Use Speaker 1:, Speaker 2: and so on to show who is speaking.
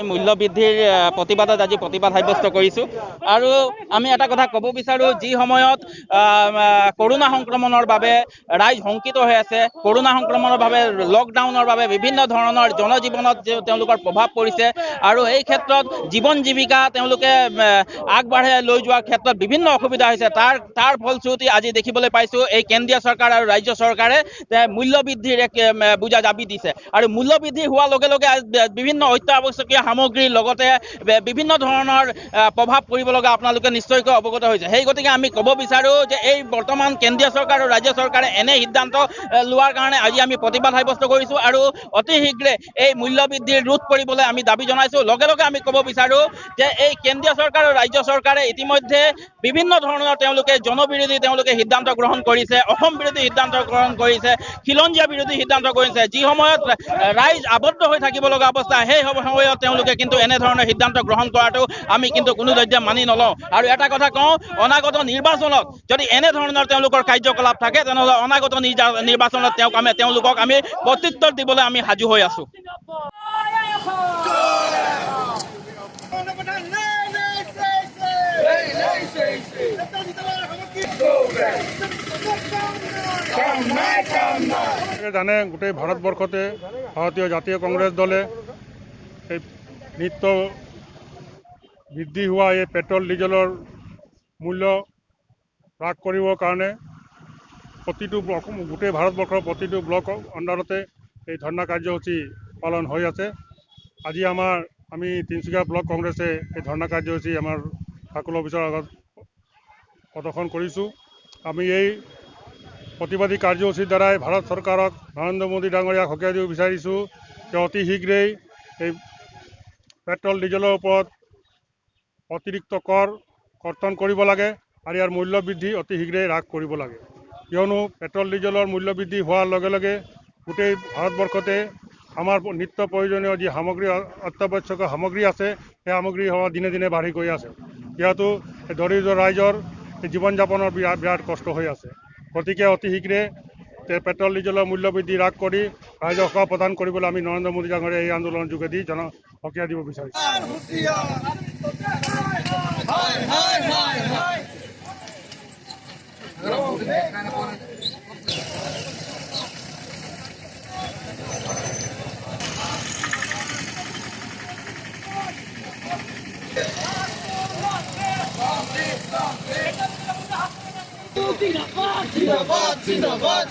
Speaker 1: মূল্যবৃদ্ধিৰ প্ৰতিবাদত আজি প্ৰতিবাদ সাব্যস্ত কৰিছোঁ। আৰু আমি এটা কথা ক'ব বিচাৰোঁ, যি সময়ত কৰোণা সংক্ৰমণৰ বাবে ৰাইজ শংকিত হৈ আছে, কৰোণা সংক্ৰমণৰ বাবে লকডাউনৰ বাবে বিভিন্ন ধৰণৰ জনজীৱনত তেওঁলোকৰ প্ৰভাৱ পৰিছে আৰু এই ক্ষেত্ৰত জীৱন জীৱিকা তেওঁলোকে আগবাঢ়াই লৈ যোৱাৰ ক্ষেত্ৰত বিভিন্ন অসুবিধা হৈছে। তাৰ ফলশ্ৰুতি আজি দেখিবলৈ পাইছোঁ এই কেন্দ্ৰীয় চৰকাৰ আৰু ৰাজ্য চৰকাৰে মূল্যবৃদ্ধিৰ এক বোজা জাপি দিছে। আৰু মূল্যবৃদ্ধি হোৱাৰ লগে লগে বিভিন্ন অত্যাৱশ্যকীয় সামগ্ৰীৰ লগতে বিভিন্ন ধৰণৰ প্ৰভাৱ পৰিব লগা আপোনালোকে নিশ্চয়কৈ অৱগত হৈছে। সেই গতিকে আমি ক'ব বিচাৰোঁ যে এই বৰ্তমান কেন্দ্ৰীয় চৰকাৰ আৰু ৰাজ্য চৰকাৰে এনে সিদ্ধান্ত লোৱাৰ কাৰণে আজি আমি প্ৰতিবাদ সাব্যস্ত কৰিছোঁ আৰু অতি শীঘ্ৰে এই মূল্যবৃদ্ধিৰ ৰোধ কৰিবলৈ আমি দাবী জনাইছোঁ। লগে লগে আমি ক'ব বিচাৰোঁ যে এই কেন্দ্ৰীয় চৰকাৰ আৰু ৰাজ্য চৰকাৰে ইতিমধ্যে বিভিন্ন ধৰণৰ তেওঁলোকে জনবিৰোধী তেওঁলোকে সিদ্ধান্ত গ্ৰহণ কৰিছে, অসম বিৰোধী সিদ্ধান্ত গ্ৰহণ কৰিছে, খিলঞ্জীয়া বিৰোধী সিদ্ধান্ত কৰিছে। যি সময়ত ৰাইজ আবদ্ধ হৈ থাকিব লগা অৱস্থা, সেই সময়ত তেওঁলোকে কিন্তু এনেধৰণৰ সিদ্ধান্ত গ্ৰহণ কৰাটো আমি কিন্তু কোনো ধৈৰ্য মানি নলওঁ। আৰু এটা কথা কওঁ, অনাগত নিৰ্বাচনত যদি এনেধৰণৰ তেওঁলোকৰ কাৰ্যকলাপ থাকে তেনেহ'লে অনাগত নিৰ্বাচনত তেওঁলোকক আমি প্ৰত্যুত্তৰ দিবলৈ আমি সাজু হৈ আছোঁ।
Speaker 2: জানে গোটেই ভাৰতবৰ্ষতে ভাৰতীয় জাতীয় কংগ্ৰেছ দলে এই নিত্য বৃদ্ধি হোৱা এই পেট্ৰল ডিজেলৰ মূল্য হ্ৰাস কৰিবৰ কাৰণে প্ৰতিটো গোটেই ভাৰতবৰ্ষৰ প্ৰতিটো ব্লক আণ্ডাৰতে এই ধৰ্ণা কাৰ্যসূচী পালন হৈ আছে। আজি আমি তিনিচুকীয়া ব্লক কংগ্ৰেছে এই ধৰ্ণা কাৰ্যসূচী আমাৰ চাৰ্কল অফিচৰ আগত প্ৰদৰ্শন কৰিছোঁ। আমি এই প্ৰতিবাদী কাৰ্যসূচীৰ দ্বাৰাই ভাৰত চৰকাৰক, নৰেন্দ্ৰ মোদী ডাঙৰীয়াক সকীয়াই দিব বিচাৰিছোঁ যে অতি শীঘ্ৰেই এই পেট্ৰল ডিজেলৰ ওপৰত অতিৰিক্ত কৰ কৰ্তন কৰিব লাগে আৰু ইয়াৰ মূল্য বৃদ্ধি অতি শীঘ্ৰেই হ্ৰাস কৰিব লাগে। কিয়নো পেট্ৰল ডিজেলৰ মূল্য বৃদ্ধি হোৱাৰ লগে লগে গোটেই ভাৰতবৰ্ষতে আমাৰ নিত্য প্ৰয়োজনীয় যি সামগ্ৰী, অত্যাৱশ্যকীয় সামগ্ৰী আছে, সেই সামগ্ৰী দিনে দিনে বাঢ়ি গৈ আছে। যিহেতু দৰিদ্ৰ ৰাইজৰ জীৱন যাপনৰ বিৰাট কষ্ট হৈ আছে। গতিকে অতি শীঘ্ৰে পেট্ৰল ডিজেলৰ মূল্য বৃদ্ধি হ্ৰাস কৰি ৰাইজক সকাহ প্ৰদান কৰিবলৈ আমি নৰেন্দ্ৰ মোদী ডাঙৰীয়া এই আন্দোলনৰ যোগেদি জন সকীয়াই দিব বিচাৰিছোঁ।
Speaker 3: জিন্দাবাদ জিন্দাবাদ।